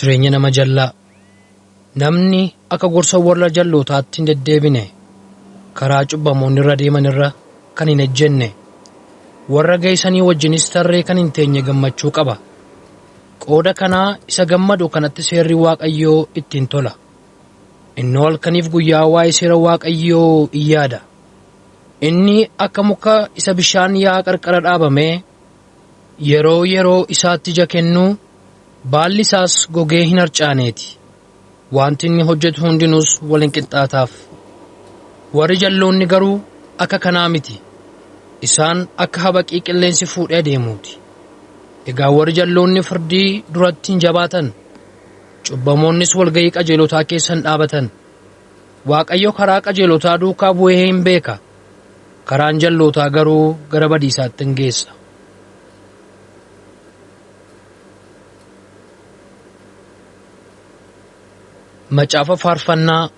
Jireenya nama jallaa. Namni akka gorsa warra jallootaatti hin deddeebine, karaa cubbamoonni irra deeman irra kan hin ejjenne, warra ga'isanii wajjinis tarree kan hin teenye gammachuu qaba. Qooda kanaa isa gammadu kanatti seerri Waaqayyoo ittiin tola. Innoo halkaniif guyyaa waa'ee seera Waaqayyoo in yaada. Inni akka muka isa bishaan yaa'aa qarqara dhaabamee yeroo yeroo isaatti ija kennuu, baalli isaas gogee hin harcaaneeti. Wanti inni hojjetu hundinuus wal hin qixxaataaf. Warri jalloonni garuu akka kanaa miti. Isaan akka habaqii qilleensi fuudhee adeemuuti. Egaa warri jalloonni firdii duratti hin jabaatan. Cubbamoonnis walga'ii qajeelotaa keessa hin dhaabatan. Waaqayyo karaa qajeelotaa duukaa bu'ee hin beeka. Karaan jallootaa garuu gara badiisaatti hin geessa. Macaafa Faarfannaa,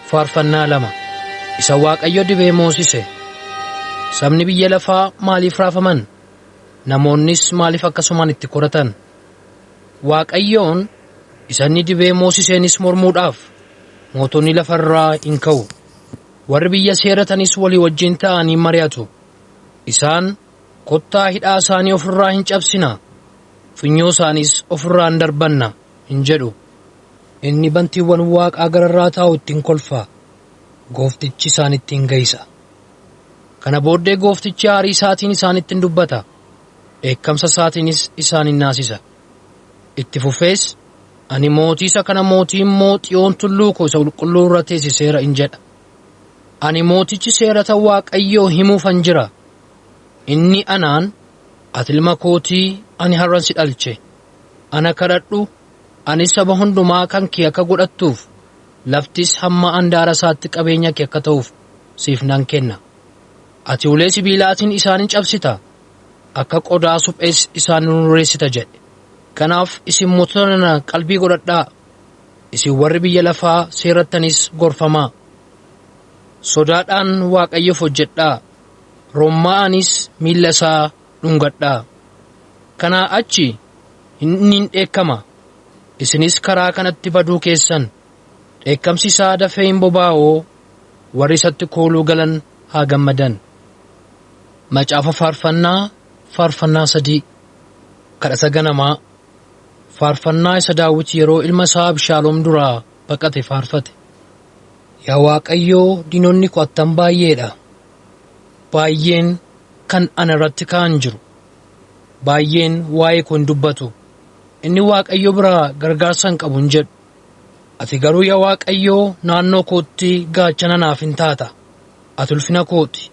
Faarfannaa 2. Isa Waaqayyo dibee moosise. Sabni biyya lafaa maaliif raafaman? Namoonnis maaliif akkasumaan itti koratan? Waaqayyoon isa inni dibee moosiseenis mormuudhaaf mootonni lafa irraa in ka'u. Warri biyya seeratanis walii wajjin ta'anii mari'atu. Isaan, Kottaa hidhaa isaanii ofirraa hin cabsina, funyoo isaaniis ofirraa hin darbanna in jedhu. Inni bantiiwwan waaqaa gararraa taa'u ittiin kolfa, gooftichi isaanitti in ga'isa. Kana booddee gooftichi aarii isaatiin isaanitti in dubbata, dheekkamsa isaatiinis isaan in naasisa. Itti fufees, Ani mootii isa kana mootii immoo Xiyoon tulluu koo isa qulqulluu irra teessiseera in jedha. Ani mootichi seerata Waaqayyoo himuufan jira. Inni anaan, Ati ilma kootii, ani har'an si dhalche. Ana kadhadhu, anis saba hundumaa kan kee akka godhattuuf, laftis hamma andaara isaatti qabeenya kee akka ta'uuf siif nan kenna. Ati ulee sibiilaatiin isaan in cabsita, akka qodaa suphees isaan in hurreessita jedhe. Kanaaf isin mootota nana qalbii godhadhaa, isin warri biyya lafaa seerrattanis gorfamaa. Sodaadhaan Waaqayyoof hojjedhaa, rommaa'aanis miilla isaa dhungadhaa. Kanaa achi inni in dheekkama, isinis karaa kanatti baduu keessan. Dheekkamsi isaa dafee hin bobaa'oo, warri isatti kooluu galan haa gammadan. Macaafa Faarfannaa, Faarfannaa 3. Kadhata ganamaa. Faarfannaa isa Daawit yeroo ilma isaa Abshaaloom duraa baqate faarfate. Yaa Waaqayyo, diinonni koo attam baay'ee dha! Baay'een kan ana irratti ka'an jiru. Baay'een waa'ee koo in dubbatu, Inni Waaqayyo biraa gargaarsa hin qabu in jedhu. Ati garuu yaa Waaqayyo naannoo kootti gaachana naaf in taata. Ati ulfina koo ti,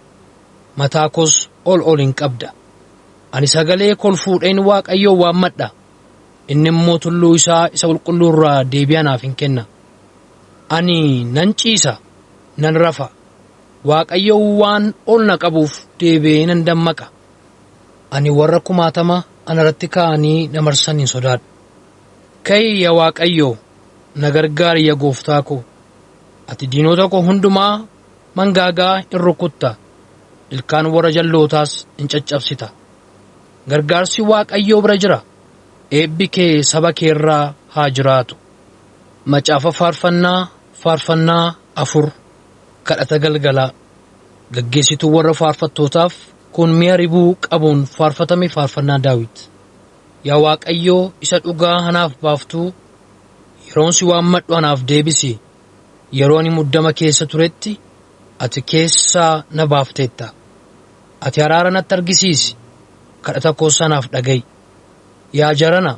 mataa koos ol ol in qabda. Ani sagalee koo ol fuudheen Waaqayyoon waammadha, inni immoo tulluu isaa isa qulqulluu irraa deebii anaaf in kenna. Ani nan ciisa, nan rafa, Waaqayyo waan ol na qabuuf deebi'ee nan dammaqa. Ani warra kumaatama ana irratti ka'anii na marsan hin sodaadhu. Ka'i yaa Waaqayyo, na gargaari yaa gooftaa ko! Ati diinota koo hundumaa mangaagaa in rukutta, ilkaan warra jallootaas in caccabsita. Gargaarsi Waaqayyoo bira jira, eebbi kee saba kee irra haa jiraatu. Macaafa Faarfannaa, Faarfannaa 4. Kadhata galgalaa. Gaggeessituu warra faarfattootaaf kun mi'a ribuu qabuun faarfatame faarfannaa Daawit. Yaa Waaqayyo isa dhugaa anaaf baaftuu, yeroon si waammadhu anaaf deebisi. Yeroo ani muddama keessa turetti, ati keessaa na baafteetta. Ati araara natti argisiisi, kadhata koos anaaf dhaga'i. Yaa jarana,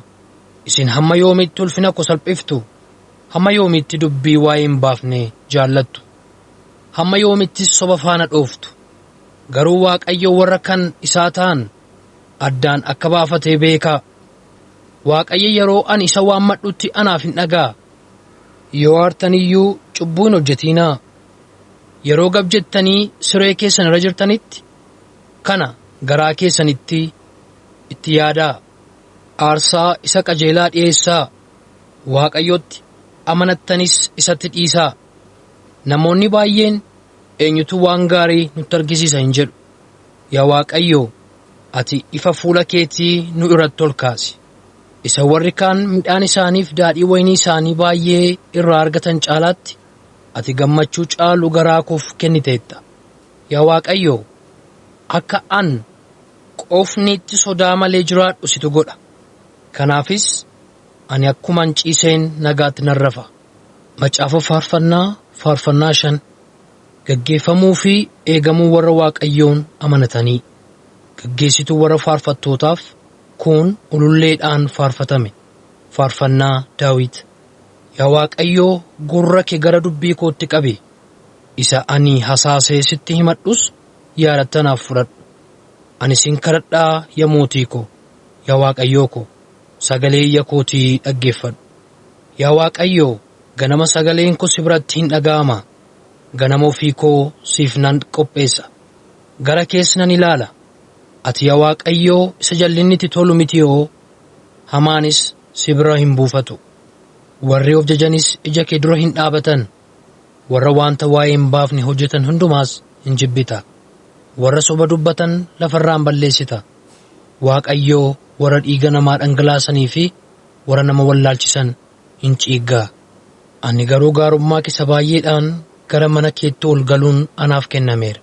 isin hamma yoomiitti ulfina koo salphiftu? Hamma yoomiitti dubbii waa'ee hin baafne jaallattu? Hamma yoomittis soba faana dhooftu? Garuu Waaqayyo warra kan isaa ta'an addaan akka baafatee beekaa. Waaqayyo yeroo ani isa waammadhutti anaaf in dhaga'a. Yoo aartan iyyuu cubbuu hin hojjetinaa. Yeroo gab jettanii siree keessan irra jirtanitti kana garaa keessanitti itti yaadaa. Aarsaa isa qajeelaa dhi'eessaa, Waaqayyotti amanattanis isatti dhiisaa. Namoonni baay'een, Eenyutu waan gaarii nutti argisiisa in jedhu. Yaa Waaqayyo, ati ifa fuula keetii nu irratti ol kaasi. Isa warri kaan midhaan isaaniif daadhii waynii isaanii baay'ee irraa argatan caalaatti ati gammachuu caalu garaa koof kenniteetta. Yaa Waaqayyo, akka an qofniitti sodaa malee jiraadhu situ godha. Kanaafis ani akkuman ciiseen nagaatti nan rafa. Macaafa Faarfannaa Faarfannaa 5. Gaggeeffamuu fi eegamuu warra Waaqayyoon amanatanii. Gaggeessituu warra faarfattootaaf kun ululleedhaan faarfatame. Faarfannaa Daawit. Yaa Waaqayyoo, gurra kee gara dubbii kootti qabi. Isa ani hasaasee sitti himadhus yaadatta naaf fudhadhu. Ani sin kadhadhaa yaa mootii ko, yaa Waaqayyoo ko, sagalee iyya kootii dhaggeeffadhu. Yaa Waaqayyoo, ganama sagaleen koo si biratti hin dhaga'ama. Ganama ofii koo siif nan qopheessa. Gara kees nan ilaala. Ati yaa Waaqayyoo isa jal'inni itti tolu miti'oo, hamaanis si bira hin buufatu. Warri of jajanis ija kee dura hin dhaabatan. Warra wanta waa'ee hin baafne hojjetan hundumaas hin jibbita. Warra soba dubbatan lafarraan balleessita. Waaqayyoo warra dhiiga namaa dhangalaasanii fi warra nama wallaalchisan hin ciiggaa. Ani garuu gaarummaa kee baay'eedhaan gara mana keetti ol galuun anaaf kennameera.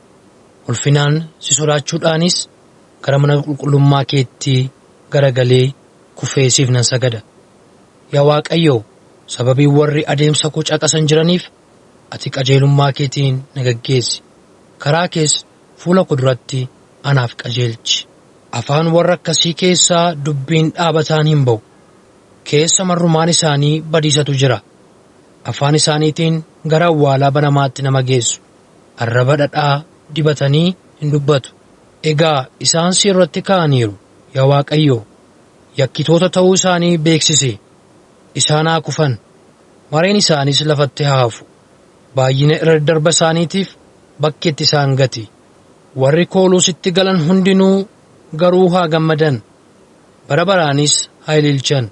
Ulfinaan si sodaachuudhaanis gara mana qulqullummaa keetti garagalee kufee siif nan sagada. Yaa Waaqayyo, sababii warri adeemsa koo caqasan jiraniif ati qajeelummaa keetiin na gaggeessi. Karaa kees fuula koo duratti anaaf qajeelchi. Afaan warra akkasii keessaa dubbiin dhaabataan hin ba'u. Keessa marrumaan isaanii badiisatu jira. Afaan isaaniitiin gara awwaalaa banamaatti nama geessu. Arraba dhadhaa dibatanii hin dubbatu. Egaa isaan si irratti ka'aniiru, yaa Waaqayyo, yakkitoota ta'uu isaanii beeksisi. Isaan haa kufan, mareen isaanis lafatti haa hafu. Baay'ina irra darba isaaniitiif bakkeetti isaan gati. Warri kooluu sitti galan hundinuu garuu haa gammadan. Bara baraanis haa ililchan.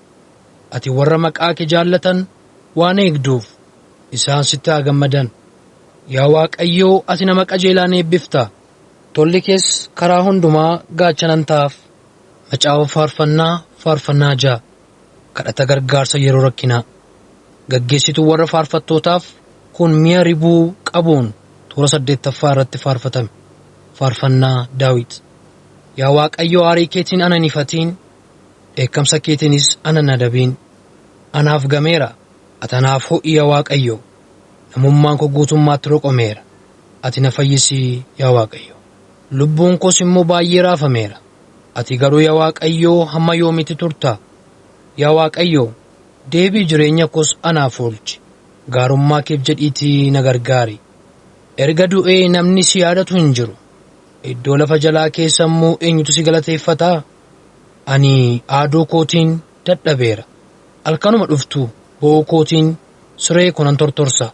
Ati warra maqaa kee jaallatan waan eegduuf isaan sitti haa gammadan. Yaa Waaqayyoo, ati nama qajeelaa ni eebbifta. Tolli kees karaa hundumaa gaachanan ta'aaf. Macaafa Faarfannaa Faarfannaa 6. Kadhata gargaarsa yeroo rakkinaa. Gaggeessituu warra faarfattootaaf kun mi'a ribuu qabuun toora 8ffaa irratti faarfatame. Faarfannaa Daawit. Yaa Waaqayyo, aarii keetiin ana hin ifatiin, dheekkamsa keetiinis ana hin adabiin. Anaaf gameera, ati anaaf ho'i yaa Waaqayyo. Namummaan koo guutummaatti roqomeera. Ati na fayyisi yaa Waaqayyo. Lubbuun koos immoo baay'ee raafameera. Ati garuu yaa Waaqayyo hamma yoomiitti turta? Yaa Waaqayyo, deebii jireenya koos anaaf oolchi. Gaarummaa keef jedhiitii na gargaari. Erga du'ee namni si yaadatu hin jiru. Iddoo lafa jalaa keessa immoo eenyutu si galateeffataa? Ani aaduu kootiin dadhabeera. Halkanuma dhuftu bo'oo kootiin siree koo nan tortorsa.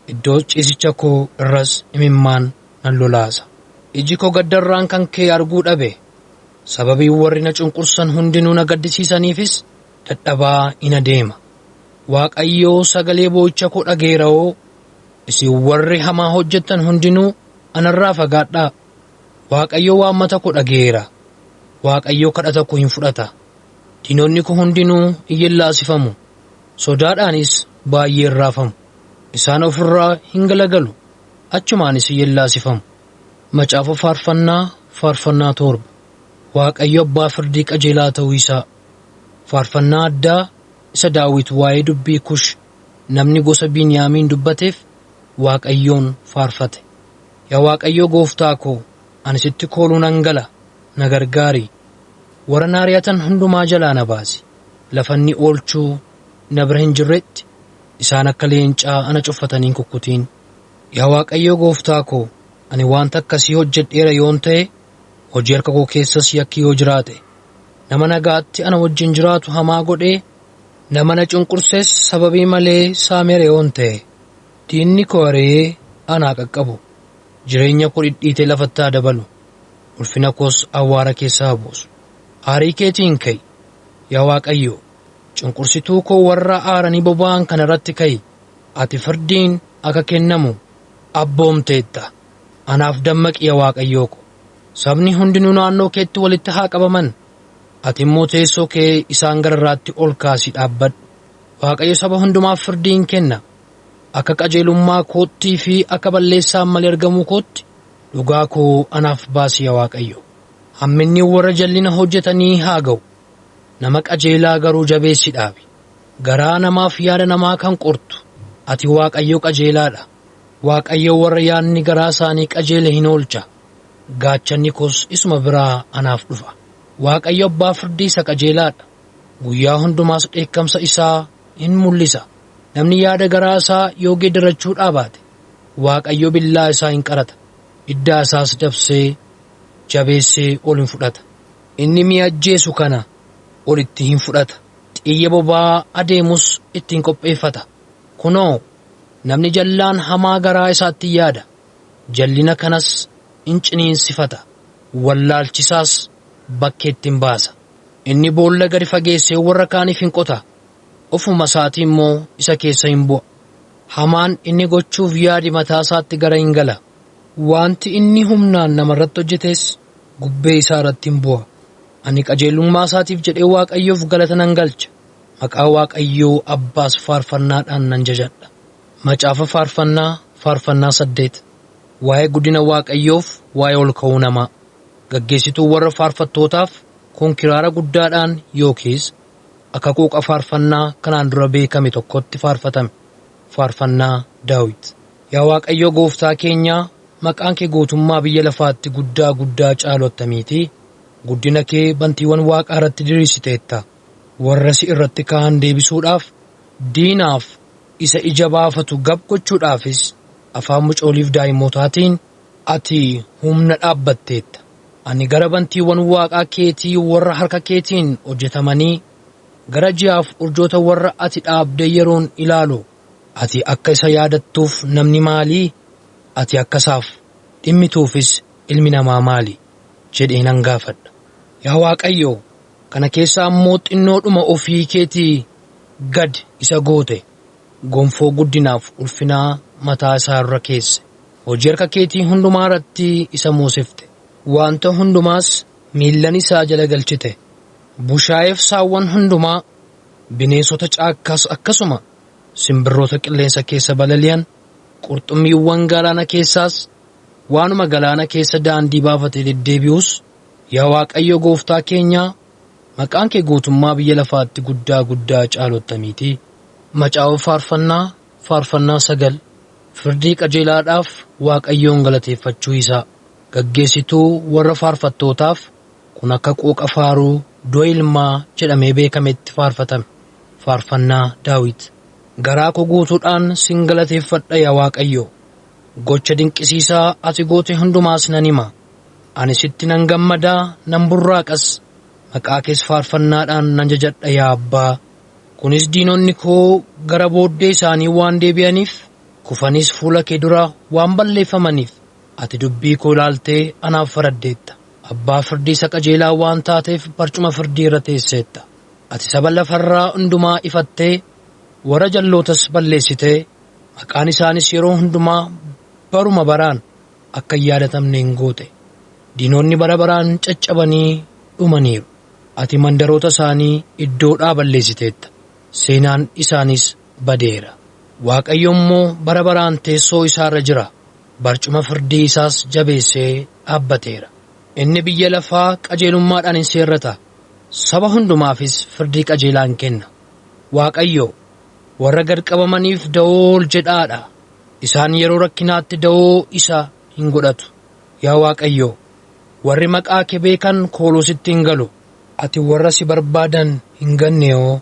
Iddoo ciisicha koo irras imimmaan nan lolaasa. Iji koo gaddarraan kan kee arguu dhabe. Sababii warri na cunqursan hundinuu na gaddisiisaniifis dadhabaa in adeema. Waaqayyoo sagalee boo'icha koo dhageera'oo, isin warri hamaa hojjettan hundinuu anarraa fagaadhaa. Waaqayyo waammata koo dhageera. Waaqayyo kadhata koo hin fudhata. Diinonni koo hundinuu in yellaasifamu. Sodaadhaanis baay'ee hin raafamu. Isaan ofirraa hin galagalu. Achumaanis hin yellaasifamu. Macaafa Faarfannaa Faarfannaa 7. Waaqayyo abbaa firdii qajeelaa ta'uu isaa. Faarfannaa addaa isa Daawit waa'ee dubbii Kush namni gosa Biniyaamiin dubbateef Waaqayyoon faarfate. Yaa Waaqayyo gooftaa koo, ani sitti kooluu nan gala, na gargaari. Warra na ari'atan hundumaa jalaa na baasi. Lafa inni oolchuu na bira hin jirretti isaan akka leencaa ana cuffatanii hin kukkutiin. Yaa Waaqayyo gooftaa koo, ani wanta akkasii hojjedheera yoon ta'e, hojii harka koo keessas yakki yoo jiraate, nama nagaatti ana wajjin jiraatu hamaa godhee, nama na cunqurses sababii malee saameera yoon ta'e, diinni koo ari'ee anaa qaqqabu, jireenya koo dhidhiitee lafatti haa dabalu, ulfina koos awwaara keessa haa buusu. Aarii keetiin ka'i, yaa Waaqayyo, cunqursituu koo warra aaranii boba'an kana irratti ka'i. Ati firdiin akka kennamu abboomteetta. Anaaf dammaqi yaa Waaqayyoo ko. Sabni hundinuu naannoo keetti walitti haa qabaman. Ati immoo teessoo kee isaan gararraatti ol kaasii dhaabbadhu. Waaqayyo saba hundumaaf firdii hin kenna. Akka qajeelummaa koottii fi akka balleessaan malee argamuu kootti dhugaa koo anaaf baasi yaa Waaqayyo. Hamminni warra jallina hojjetanii haa ga'u. Nama qajeelaa garuu jabeessi dhaabi. Garaa namaaf yaada namaa kan qortu ati Waaqayyo qajeelaadha. Waaqayyo warra yaadni garaa isaanii qajeele hin oolcha. Gaachanni koos isuma biraa anaaf dhufa. Waaqayyo abbaa firdii isa qajeelaadha. Guyyaa hundumaas dheekkamsa isaa hin mul'isa. Namni yaada garaa isaa yoo geeddarachuu dhaabaate, Waaqayyo billaa isaa hin qarata. Iddaa isaas dabsee jabeessee ol hin fudhata. Inni mi'a ajjeesu kana ol itti hin fudhata. Xiyya boba'aa adeemus ittiin qopheeffata. Kunoo, namni jallaan hamaa garaa isaatti yaada. Jallina kanas in ciniinsifata. Wallaalchisaas bakkeetti hin baasa. Inni boolla gadi fageessee warra kaaniif hin qota. Ofuma isaatii immoo isa keessa hin bu'a. Hamaan inni gochuuf yaadi mataa isaatti gara hin gala. Wanti inni humnaan namarratti hojjetes gubbee isaa irratti hin bu'a. Ani qajeelummaa isaatiif jedhee Waaqayyoof galata nan galcha. Maqaa Waaqayyoo Abbaas faarfannaadhaan nan jajadha. Macaafa faarfannaa faarfannaa 8. Waa'ee guddina Waaqayyoof waa'ee ol ka'uu namaa. Gaggeessituu warra faarfattootaaf kun kiraara guddaadhaan yookiis akka quuqa faarfannaa kanaan dura beekame tokkotti faarfatame. Faarfannaa Daawit. Yaa Waaqayyo gooftaa keenyaa, maqaan kee guutummaa biyya lafaatti guddaa guddaa caalu attamiitii? Guddina kee bantiiwwan waaqaa irratti diriirsiteetta. Warra si irratti ka'an deebisuudhaaf, diinaaf isa ija baafatu gab gochuudhaafis afaan mucooliif daa'imootaatiin ati humna dhaabbatteetta. Ani gara bantiiwwan waaqaa keetii warra harka keetiin hojjetamanii, gara ji'aaf urjoota warra ati dhaabdee yeroon ilaalu, ati akka isa yaadattuuf namni maalii? Ati akka isaaf dhimmituufis ilmi namaa maali? Jedhee nan gaafadha. Yaa Waaqayyo, kana keessaa immoo xinnoodhuma ofii keetii gad isa goote, gonfoo guddinaaf ulfinaa mataa isaa irra keesse. Hojii harka keetii hundumaa irratti isa moosifte. Wanta hundumaas miillan isaa jala galchite. Bushaayeef saawwan hundumaa, bineensota caakkaas akkasuma, simbirroota qilleensa keessa balali'an, qurxummiiwwan galaana keessaas, waanuma galaana keessa daandii baafatee deddeebi'us, yaa Waaqayyo gooftaa keenyaa, maqaan kee guutummaa biyya lafaatti guddaa guddaa caalu attamiitii? Macaafa faarfannaa faarfannaa 9. Firdii qajeelaadhaaf Waaqayyoon galateeffachuu isaa. Gaggeessituu warra faarfattootaaf kun akka quuqa faaruu du'a ilmaa jedhamee beekametti faarfatame. Faarfannaa Daawit. Garaa koo guutuudhaan sin galateeffadha yaa Waaqayyo. Gocha dinqisiisaa ati goote hundumaas nan hima. Ani sitti nan gammadaa nan burraaqas. Maqaa kees faarfannaadhaan nan jajadha yaa Abbaa. Kunis diinonni koo gara booddee isaanii waan deebi'aniif, kufanis fuula kee dura waan balleeffamaniif, ati dubbii koo ilaaltee anaaf faraddeetta. Abbaa firdii isa qajeelaa waan taateef barcuma firdii irra teesseetta. Ati saba lafarraa hundumaa ifattee, warra jallootas balleessitee, maqaan isaanis yeroo hundumaa baruma baraan akka hin yaadatamne hin goote. Diinonni bara baraan caccabanii dhumaniiru. Ati mandaroota isaanii iddoodhaa balleessiteetta. Seenaan isaanis badeera. Waaqayyo immoo bara baraan teessoo isaa irra jira. Barcuma firdii isaas jabeessee dhaabbateera. Inni biyya lafaa qajeelummaadhaan hin seerrata. Saba hundumaafis firdii qajeelaa hin kenna. Waaqayyo warra gad qabamaniif da'oo ol jedhaadha. Isaan yeroo rakkinaatti da'oo isa hin godhatu. Yaa Waaqayyo, warri maqaa kee beekan kooluu sitti hin galu. Ati warra si barbaadan hin ganne hoo?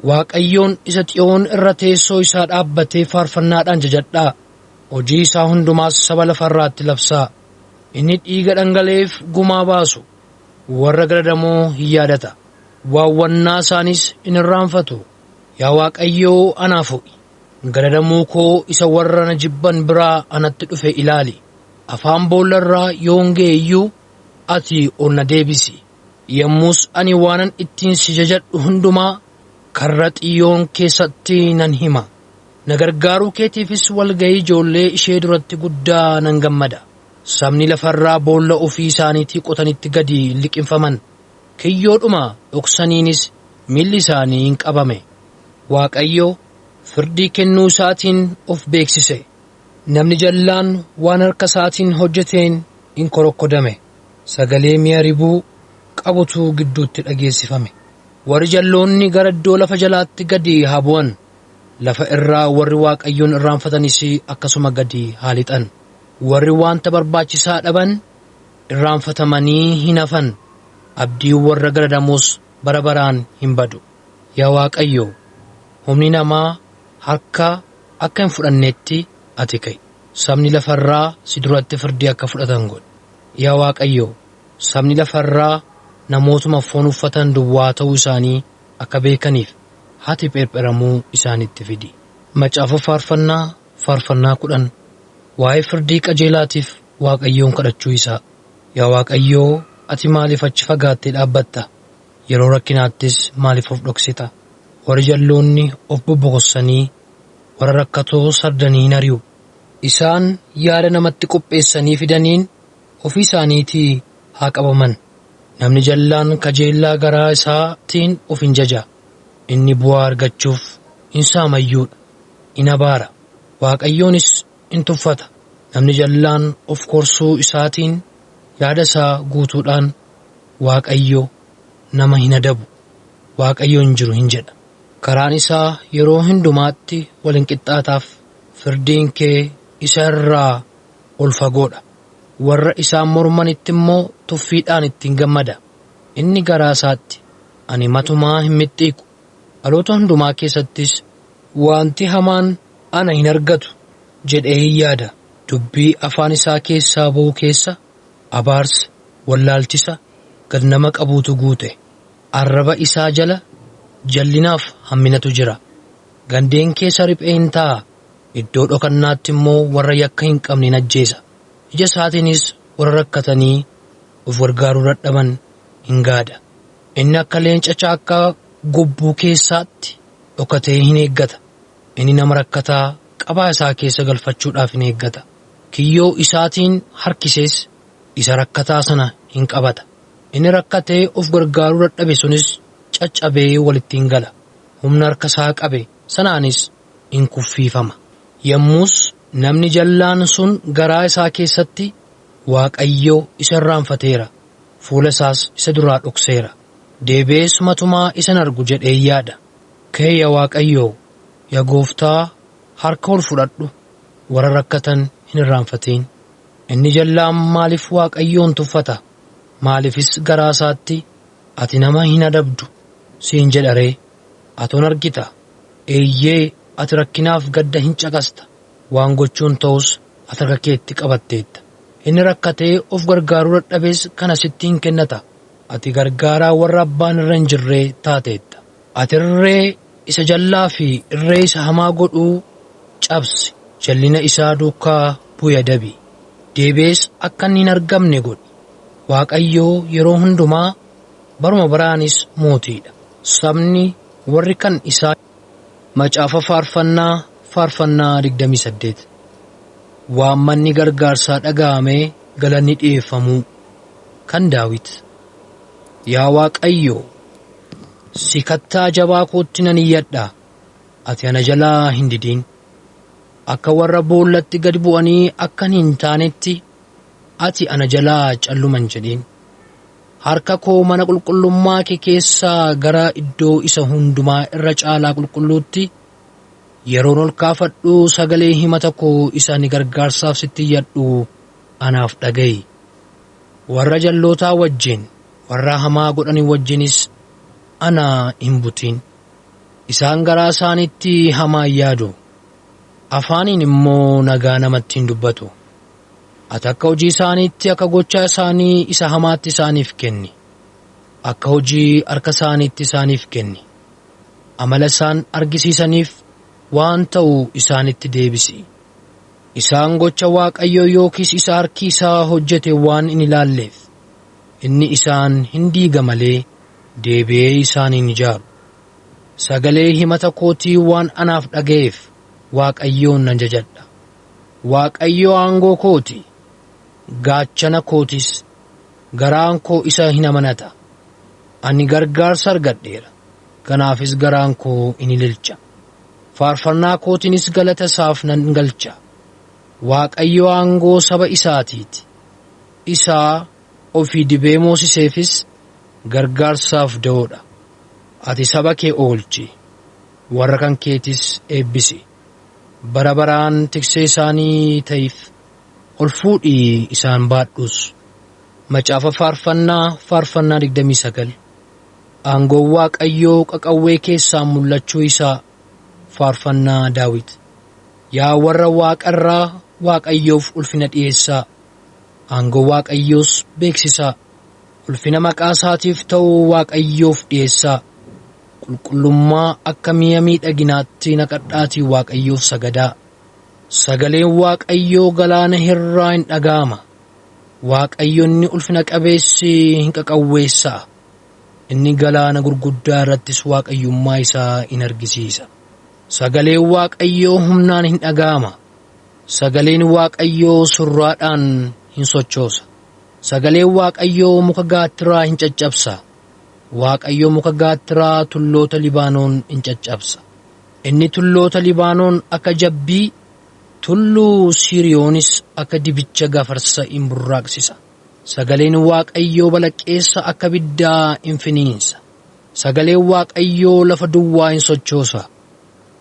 Waaqayyoon isa Xiyoon irra teessoo isaa dhaabbatee faarfannaadhaan jajadhaa. Hojii isaa hundumaas saba lafarraatti labsaa. Inni dhiiga dhangala'eef gumaa baasu. Warra gadadamoo hin yaadata. Waawwannaa isaanis hin irraanfatu. Yaa Waaqayyoo anaaf ho'i. Gadadamuu koo isa warra na jibban biraa anatti dhufe ilaali. Afaan boolla irraa yoon ga'e iyyuu ati ol na deebisi. Yommus ani waanan ittiin si jajadhu hundumaa karra Xiyoon keessatti nan hima. Na gargaaruu keetiifis walga'ii ijoollee ishee duratti guddaa nan gammada. Sabni lafarraa boolla ofii isaaniitii qotanitti gadi liqinfaman. Kiyyoodhuma dhoksaniinis miilli isaanii hin qabame. Waaqayyo firdii kennuu isaatiin of beeksise. Namni jallaan waan harka isaatiin hojjeteen in korokkodame. Sagalee mi'a ribuu qabutu gidduutti dhageessifame. Warri jalloonni gara iddoo lafa jalaatti gadi haa bu'an. Lafa irraa warri Waaqayyoon irraanfatanis akkasuma gadi haa lixan. Warri wanta barbaachisaa dhaban irraanfatamanii hin hafan. Abdiin warra gadadamuus bara baraan hin badu. Yaa Waaqayyo, humni namaa harka akka hin fudhannetti ati ka'i. Sabni lafarraa si duratti firdii akka fudhatan godhi. Yaa Waaqayyo, sabni lafarraa namootuma foon uffatan duwwaa ta'uu isaanii akka beekaniif hati pherpheramuu isaanitti fidi. Macaafa Faarfannaa, Faarfannaa 10. Waa'ee firdii qajeelaatiif Waaqayyoon kadhachuu isaa. Yaa Waaqayyoo, ati maaliif achi fagaattee dhaabbatta? Yeroo rakkinaattis maaliif of dhoksita? Warri jalloonni of bobbokossanii warra rakkatoo sardanii hin ari'u. Isaan yaada namatti qopheessanii fidaniin ofii isaaniitii haa qabaman. Namni jallaan kajeellaa garaa isaatiin of hin jaja. Inni bu'aa argachuuf hin saamayyuudha, in abaara. Waaqayyoonis in tuffata. Namni jallaan of korsuu isaatiin yaada isaa guutuudhaan Waaqayyo nama hin adabu, Waaqayyo hin jiru hin jedha. Karaan isaa yeroo hundumaatti wal hin qixxaataaf, firdiin kee isa irraa ol fagoodha. Warra isaan mormanitti immoo tuffiidhaan ittiin gammada. Inni garaa isaatti, ani matumaa hin mixxiiqu, dhaloota hundumaa keessattis wanti hamaan ana hin argatu jedhee hin yaada. Dubbii afaan isaa keessaa ba'u keessa abaarsa, wallaalchisa, gad nama qabuutu guute. Arraba isaa jala jallinaaf hamminatu jira. Gandeen keessa riphee hin taa'a. Iddoo dhokannaatti immoo warra yakka hin qabne hin ajjeesa. Ija isaatiinis warra rakkatanii of gargaaruu dadhaban hin gaada. Inni akka leenca caakkaa gobbuu keessaatti dhokatee hin eeggata. Inni nama rakkataa qabaa isaa keessa galfachuudhaaf hin eeggata. Kiyyoo isaatiin harkisees isa rakkataa sana hin qabata. Inni rakkatee of gargaaruu dadhabe sunis caccabee walitti hin gala. Humna harka isaa qabe sanaanis in kuffiifama. Yommus namni jallaan sun garaa isaa keessatti Waaqayyo isa irraanfateera, fuula isaas isa duraa dhokseera. Deebi'ees matumaa isa hin argu jedhee yaada. Ka'e yaa Waaqayyo, yaa Gooftaa, harka ol fudhadhu, warra rakkatan hin irraanfatin. Inni jallaan maaliif Waaqayyoon tuffata? Maaliifis garaa isaatti ati nama hin adabdu siin jedha ree? Atoon argita. Eeyyee, ati rakkinaaf gadda hin caqasta. Waan gochuun ta'us ati harka keetti qabatteetta. Inni rakkatee of gargaaruu dadhabes kana sitti hin kennata. Ati gargaaraa warra abbaan irra hin jirree taateetta. Ati irree isa jallaa fi irree isa hamaa godhuu cabsi. Jallina isaa duukaa bu'i adabi. Deebi'ees akka inni hin argamne godhi. Waaqayyoo yeroo hundumaa baruma baraanis mootiidha. Sabni warri kan isaa. Macaafa Faarfannaa, Faarfannaa 28. Waammanni gargaarsaa dhaga'amee galanni dhi'eeffamuu. Kan Daawit. Yaa Waaqayyo, si kattaa jabaa kootti nan iyyadha, ati ana jalaa hin didin. Akka warra boollatti gad bu'anii akkan hin taanetti ati ana jalaa calluma hin jedhin. Harka koo mana qulqullummaa kee keessaa gara iddoo isa hundumaa irra caalaa qulqulluutti yeroon ol kaafadhu sagalee himata koo isa ani gargaarsaaf sitti iyyadhu anaaf dhaga'i. Warra jallootaa wajjin, warra hamaa godhanii wajjinis ana hin butin. Isaan garaa isaaniitti hamaa yaadu, afaaniin immoo nagaa namatti hin dubbatu. Ati akka hojii isaaniitti, akka gochaa isaanii isa hamaatti isaaniif kenni. Akka hojii harka isaaniitti isaaniif kenni. Amala isaan argisiisaniif waan ta'u isaanitti deebisi. Isaan gocha Waaqayyoo yookiis isa harki isaa hojjete waan hin ilaalleef, inni isaan hin diiga malee deebi'ee isaan hin ijaaru. Sagalee himata kootii waan anaaf dhaga'eef Waaqayyoon nan jajadha. Waaqayyo aangoo kooti, gaachana kootis, garaan koo isa hin amanata. Ani gargaarsa argadheera. Kanaafis garaan koo in ililcha. Faarfannaa kootiinis galata isaaf nan galcha. Waaqayyo aangoo saba isaatiiti. Isaa ofii dibee moosiseefis gargaarsaaf da'oodha. Ati saba kee oolchi. Warra kan keetis eebbisi. Bara baraan tiksee isaanii ta'iif. Ol fuudhii isaan baadhus. Macaafa Faarfannaa Faarfannaa 29. Aangoon Waaqayyoo qaqawwee keessaan mul'achuu isaa. Faarfannaa Daawit. Yaa warra Waaqa irraa Waaqayyoof ulfina dhi'eessaa. Aangoo Waaqayyoos beeksisaa. Ulfina maqaa isaatiif ta'u Waaqayyoof dhi'eessaa. Qulqullummaa akka mi'a miidhaginaatti naqadhaatii Waaqayyoof sagadaa. Sagaleen Waaqayyoo galaana irraa hin dhaga'ama. Waaqayyo inni ulfina qabeessi hin qaqawweessa'a. Inni galaana gurguddaa irrattis waaqayyummaa isaa in argisiisa. Sagaleen Waaqayyoo humnaan hin dhaga'ama. Sagaleen Waaqayyoo surraadhaan hin sochoosa. Sagaleen Waaqayyoo muka gaattiraa hin caccabsa. Waaqayyo muka gaattiraa tulloota Libaanoon hin caccabsa. Inni tulloota Libaanoon akka jabbii, tulluu Siiriyoonis akka dibicha gafarsa in burraaqsisa. Sagaleen Waaqayyoo balaqqeessa akka ibiddaa in finiinsa. Sagaleen Waaqayyoo lafa duwwaa in sochoosa.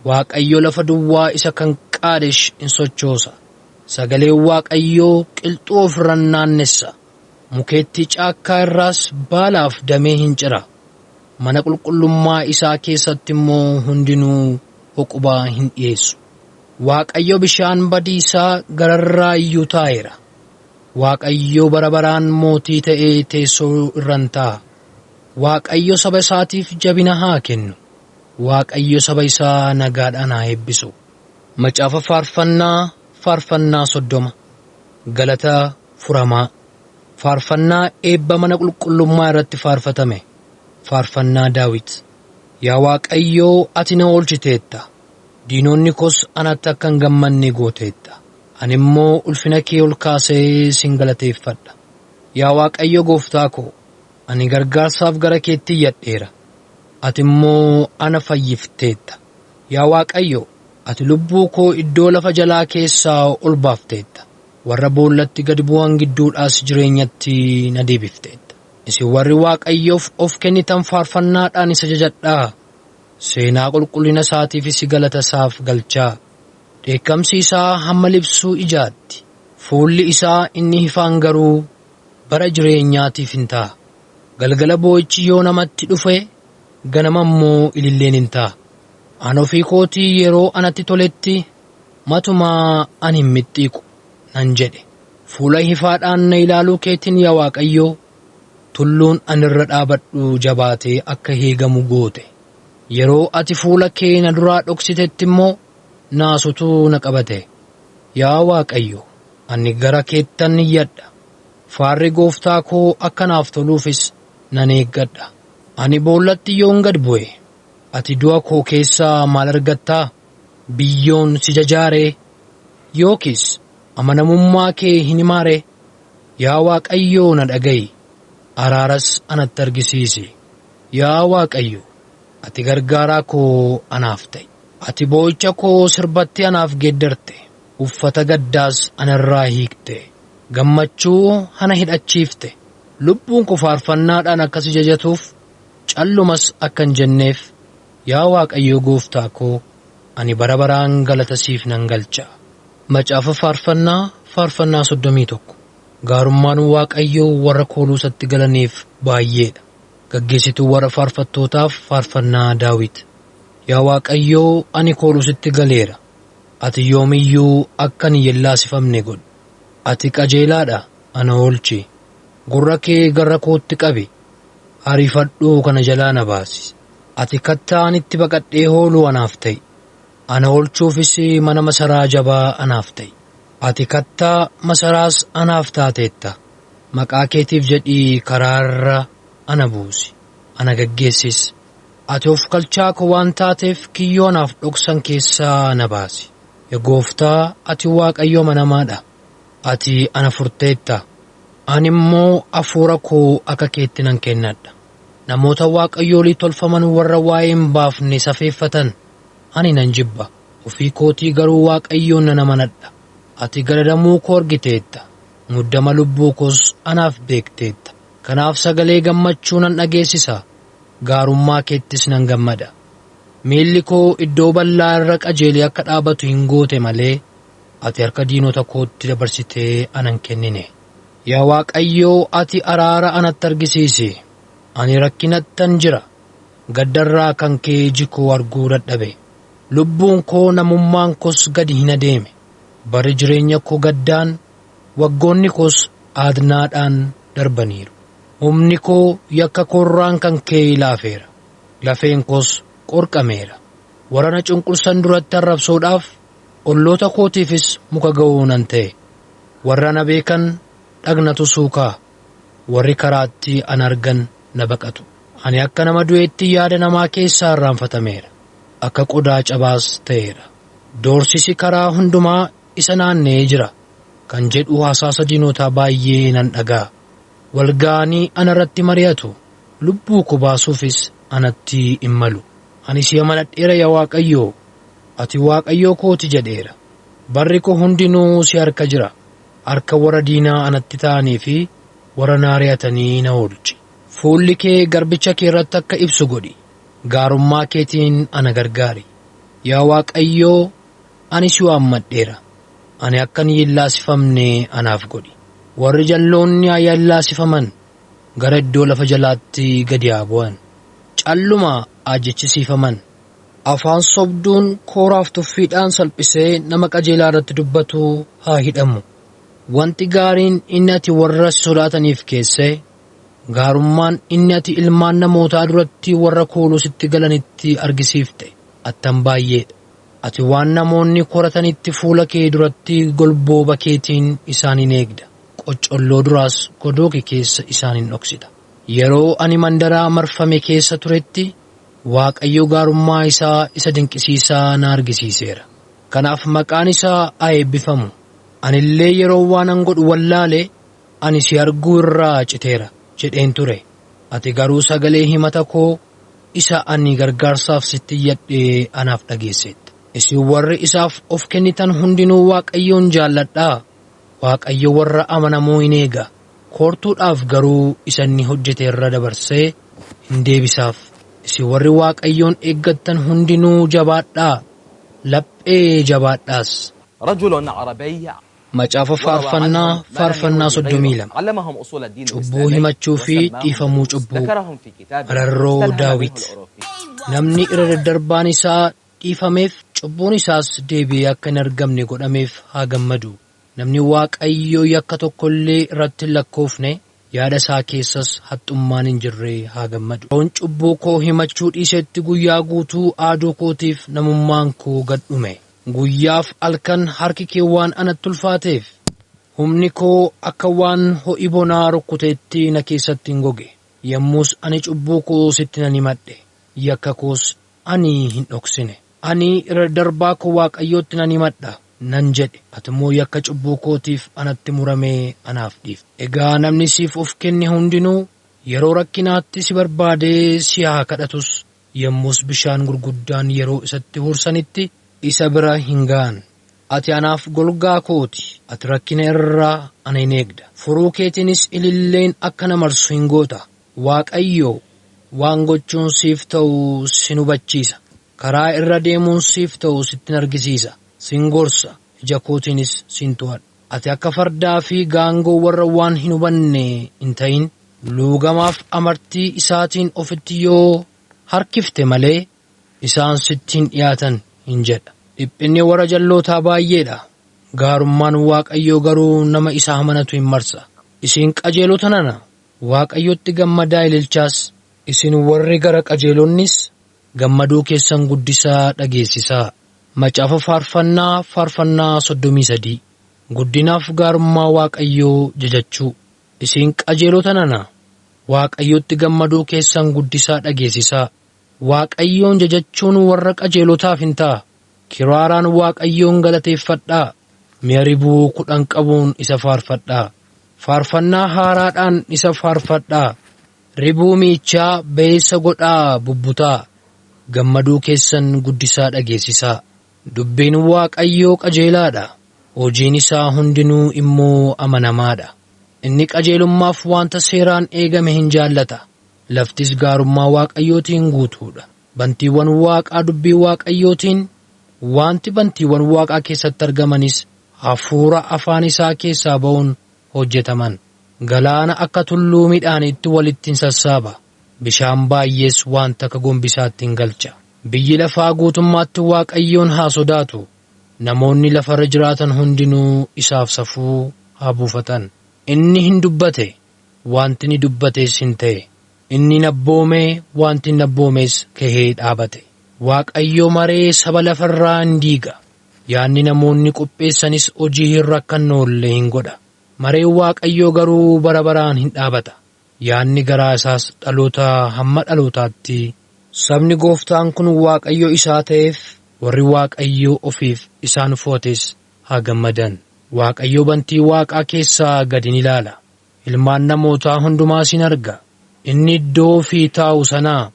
Waaqayyo lafa duwwaa isa kan Qaadesh in sochoosa. Sagaleen Waaqayyoo qilxuu ofirra naannessa. Mukeettii caakkaa irraas baalaaf damee hin cira. Mana qulqullummaa isaa keessatti immoo hundinuu hoqubaa hin dhi'eessu. Waaqayyo bishaan badiisaa gararraa iyyuu taa'eera. Waaqayyo bara baraan mootii ta'ee teessoo irra taa'a. Waaqayyo saba isaatiif jabina haa kennu. Waaqayyo saba isaa nagaadhaan haa eebbisu. Macaafa Faarfannaa Faarfannaa 30. Galata furamaa. Faarfannaa eebba mana qulqullummaa irratti faarfatame. Faarfannaa Daawit. Yaa Waaqayyoo ati na oolchiteetta. Diinonni koos anatti akka hin gammanne gooteetta. Ani immoo ulfina kee ol kaasee sin galateeffadha. Yaa Waaqayyo gooftaa koo, ani gargaarsaaf gara keetti iyyadheera. Ati immoo ana fayyifteetta. Yaa Waaqayyo, ati lubbuu koo iddoo lafa jalaa keessaa ol baafteetta. Warra boollatti gad bu'an gidduudhaas jireenyatti na deebifteetta. Isin warri Waaqayyoof of kennitan faarfannaadhaan isa jajadhaa. Seenaa qulqullina isaatiifis galata isaaf galchaa. Dheekkamsi isaa hamma libsuu ijaatti. Fuulli isaa inni ifaan garuu bara jireenyaatiif hin ta'a. Galgala boo'ichi yoo namatti dhufe, ganama immoo ililleen hin ta'a. Ani ofii kootii yeroo anatti toletti matumaa ani hin mixxiiqu nan jedhe. Fuula ifaadhaan na ilaaluu keetiin yaa Waaqayyoo, tulluun ani irra dhaabadhu jabaatee akka eegamu goote. Yeroo ati fuula kee na duraa dhoksitetti immoo naasutu na qabate. Yaa Waaqayyo, ani gara keettan iyyadha. Faarri gooftaa koo akka naaf toluufis nan eeggadha. Ani boollatti yoon gad bu'e, ati du'a koo keessaa maal argattaa? Biyyoon si jajaaree? Yookiis amanamummaa kee hin himaaree? Yaa Waaqayyoo na dhaga'i, araaras anatti argisiisi. Yaa Waaqayyo, ati gargaaraa koo anaaf ta'i. Ati boo'icha koo sirbatti anaaf geeddarte, uffata gaddaas anarraa hiikte. Gammachuu ana hidhachiifte. Lubbuun koo faarfannaadhaan akka si jajatuuf, callumas akka hin jenneef, yaa Waaqayyo gooftaa koo, ani bara baraan galata siif nan galcha. Macaafa Faarfannaa Faarfannaa 31. Gaarummaan Waaqayyoo warra kooluusatti galaniif baay'eedha. Gaggeessituu warra faarfattootaaf faarfannaa Daawit. Yaa Waaqayyoo ani kooluusitti galeera. Ati yoomiyyuu akka ani yellaasifamne godhi. Ati qajeelaadha, ana oolchi. Gurra kee gara kootti qabi. Ariifadhuu kana jalaa na baasi. Ati kattaa ani itti baqadhee hooluu anaaf ta'i. Ana oolchuufis mana masaraa jabaa anaaf ta'i. Ati kattaa masaraas anaaf taateetta. Maqaa keetiif jedhii karaa irra ana buusi. Ana gaggeessis. Ati of kalchaa koo waan taateef kiyyoo anaaf dhoksan keessaa na baasi. Yaa gooftaa ati Waaqayyo amanamaadha. Ati ana furteetta. Ani immoo hafuura koo akka keetti nan kennadha. Namoota waaqayyoolii tolfaman warra waa'ee hin baafne safeeffatan ani nan jibba. Ofii kootii garuu Waaqayyoon nan amanadha. Ati gadadamuu koo argiteetta. Muddama lubbuu koos anaaf beekteetta. Kanaaf sagalee gammachuu nan dhageessisa. Gaarummaa keettis nan gammada. Miilli koo iddoo bal'aa irra qajeelee akka dhaabatu hin goote malee ati harka diinota kootti dabarsitee ana hin kennine. Yaa Waaqayyoo ati araara anatti argisiisi. Ani rakkinattan jira. Gaddarraa kan kee iji koo arguu dadhabe. Lubbuun koo namummaan koos gadi hin adeeme. Barri jireenya koo gaddaan, waggoonni koos aadnaadhaan darbaniiru. Humni koo yakka koorraan kan kee laafeera. Lafeen koos qorqameera. Warra na cunqursan duratti arrabsoodhaaf, olloota kootiifis muka ga'oo nan ta'e. Warra na beekan dhagnatu suukaa. Warri karaatti ana argan na baqatu. Ani akka nama du'eetti yaada namaa keessaa irraanfatameera. Akka qodaa cabaas ta'eera. Doorsisi karaa hundumaa isa naanna'ee jira. Kan jedhu hasaasa diinotaa baay'ee nan dhaga'a. Walga'anii ana irratti mari'atu. Lubbuu koo baasuufis anatti in malu. Ani si amanadheera yaa Waaqayyoo. Ati Waaqayyoo kooti jedheera. Barri koo hundinuu si harka jira. Harka warra diinaa anatti ta'anii fi warra na ari'atanii na oolchi. Fuulli kee garbicha kee irratti akka ibsu godhi. Gaarummaa keetiin ana gargaari. Yaa Waaqayyoo ani si waammadheera. Ani akka hin yeellaasifamne anaaf godhi. Warri jalloonni haa yeellaasifaman gara iddoo lafa jalaatti gadi haa bu'an. Calluma haa jechisiifaman. Afaan sobduun kooraaf tuffiidhaan salphisee nama qajeelaa irratti dubbatu haa hidhamu. Wanti gaariin inni ati warra si sodaataniif keesse, gaarummaan inni ati ilmaan namootaa duratti warra kooluu sitti galanitti argisiifte attam baay'eedha. Ati waan namoonni koratanitti fuula kee duratti golbooba keetiin isaan hin eegda. Qoccolloo duraas godoo kee keessa isaan hin dhoksita. Yeroo ani mandaraa marfame keessa turetti Waaqayyo gaarummaa isaa isa dinqisiisaa na argisiiseera. Kanaaf maqaan isaa haa eebbifamu. Ani illee yeroo waanan godhu wallaale ani si arguu irraa citeera jedheen ture. Ati garuu sagalee himata koo isa ani gargaarsaaf sitti iyyadhe anaaf dhageesseetta. Isin warri isaaf of kennitan hundinuu Waaqayyoon jaalladhaa. Waaqayyo warra amanamoo in eega. Koortuudhaaf garuu isa inni hojjete irra dabarsee hin deebisaaf. Isin warri Waaqayyoon eeggattan hundinuu jabaadhaa, laphee jabaadhaas. رجل عربي Macaafa وروى Faarfannaa عنهم ما لم Faarfannaa يروه soddomii غيره lama. علمهم أصول الدين Cubbuu الإسلامي himachuu fi وسماهم dhiifamuu بالدروز cubbuu. ذكرهم في كتابه Mararroo استلهم منه Daawit. الأوروبي Namni irra daddarbaan isaa dhiifameef cubbuun isaas deebi'ee akka hin argamne godhameef haa gammadu. Namni Waaqayyo yakka tokko illee irratti hin lakkoofne yaada isaa keessas haxxummaan hin jirre haa gammadu. Yeroon cubbuu koo himachuu dhiisetti guyyaa guutuu aaduu kootiif namummaan koo gad dhume. Guyyaaf halkan harki kee waan anatti ulfaateef humni koo akka waan ho'i bonaa rukkuteetti na keessatti hin goge. Yommus ani cubbuu koo sitti nan himadhe. Yakka koos ani hin dhoksine. Ani irra darbaa koo Waaqayyootti nan himadha nan jedhe. Ati immoo yakka cubbuu kootiif anatti muramee anaaf dhiifte. Egaa namni siif of kenne hundinuu yeroo rakkinaatti si barbaadee si haa kadhatus yommus bishaan gurguddaan yeroo isatti hursanitti isa bira hin ga'an. Ati anaaf golgaa kooti. Ati rakkina irraa ana hin eegda. Furuu keetiinis ililleen akka na marsu hin goota. Waaqayyo waan gochuun siif ta'u sin hubachiisa. Karaa irra deemuun siif ta'u sittin argisiisa. Sin gorsa. Ija kootiinis sin to'adha. Ati akka fardaa fi gaangoo warra waan hin hubanne hin ta'in. Luugamaaf amartii isaatiin ofitti yoo harkifte malee isaan sitti hin dhiyaatan hin jedha. Dhiphinni warra jallootaa baay'eedha. Gaarummaan Waaqayyoo garuu nama isa amanatu hin marsa. Isin qajeelota nana, Waaqayyotti gammadaa ililchaas. Isin warri gara qajeelonnis gammaduu keessan guddisaa dhageessisaa. Macaafa Faarfannaa Faarfannaa 33. Guddinaaf gaarummaa Waaqayyoo jajachuu. Isin qajeelota nana, Waaqayyotti gammaduu keessan guddisaa dhageessisaa. Waaqayyoon jajachuun warra qajeelotaaf hin ta'a. Kiraaraan Waaqayyoon galateeffadhaa. Mi'a ribuu 10 qabuun isa faarfadhaa. Faarfannaa haaraadhaan isa faarfadhaa. Ribuu miichaa ba'eessa godhaa bubbutaa. Gammaduu keessan guddisaa dhageessisaa. Dubbiin Waaqayyoo qajeelaadha. Hojiin isaa hundinuu immoo amanamaadha. Inni qajeelummaaf wanta seeraan eegame hin jaallata. Laftis gaarummaa Waaqayyootiin guutuudha. Bantiiwwan Waaqaa dubbii Waaqayyootiin, wanti bantiiwwan Waaqaa keessatti argamanis hafuura afaan isaa keessaa ba'uun hojjetaman. Galaana akka tulluu midhaaniitti walitti hin sassaaba. Bishaan baay'ees wanta akka gombisaatti hin galcha. Biyyi lafaa guutummaatti Waaqayyoon haa sodaatu. Namoonni lafarra jiraatan hundinuu isaaf safuu haa buufatan. Inni hin dubbate, wanti inni dubbates hin ta'e. Inni hin abboome, wanti inni abboomes kahee dhaabate. Waaqayyo maree saba lafarraa hin diiga. Yaadni namoonni qopheessanis hojii hin rakkannoo hin godha. Mareen Waaqayyoo garuu bara baraan hin dhaabata. Yaadni garaa isaas dhaloota hamma dhalootaatti. Sabni gooftaan kun Waaqayyo isaa ta'eef warri Waaqayyo ofiif isaan fo'ates haa gammadan. Waaqayyo bantii Waaqaa keessaa gad in ilaala. Ilmaan namootaa hundumaas in arga. Inni iddoo ofii taa'u sanaa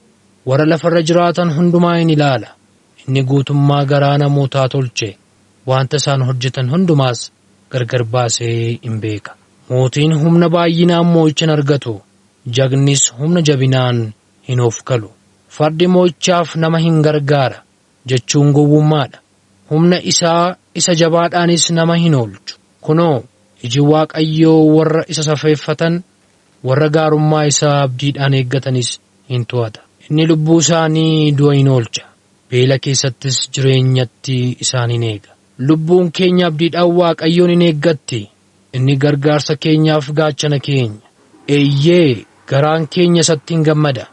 warra lafarra jiraatan hundumaa in ilaala. Inni guutummaa garaa namootaa tolche. Wanta isaan hojjetan hundumaas gargar baasee in beeka. Mootiin humna baay'inaan moo'icha hin argatu. Jagnis humna jabinaan hin oofkalu. Fardi moo'ichaaf nama hin gargaara jechuun gowwummaadha. Humna isaa isa jabaadhaanis nama hin oolchu. Kunoo, iji Waaqayyoo warra isa safeeffatan, warra gaarummaa isaa abdiidhaan eeggatanis hin to'ata. Inni lubbuu isaanii du'a hin oolcha. Beela keessattis jireenyatti isaan hin eega. Lubbuun keenya abdiidhaan Waaqayyoon hin eeggatti. Inni gargaarsa keenyaaf gaachana keenya. Eeyyee, garaan keenya isatti hin gammada.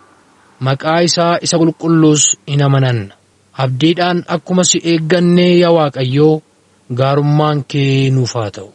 Maqaa isaa isa qulqulluus hin amananna. Abdiidhaan akkuma si eeggannee yaa Waaqayyoo, gaarummaan kee nuuf haa ta'u.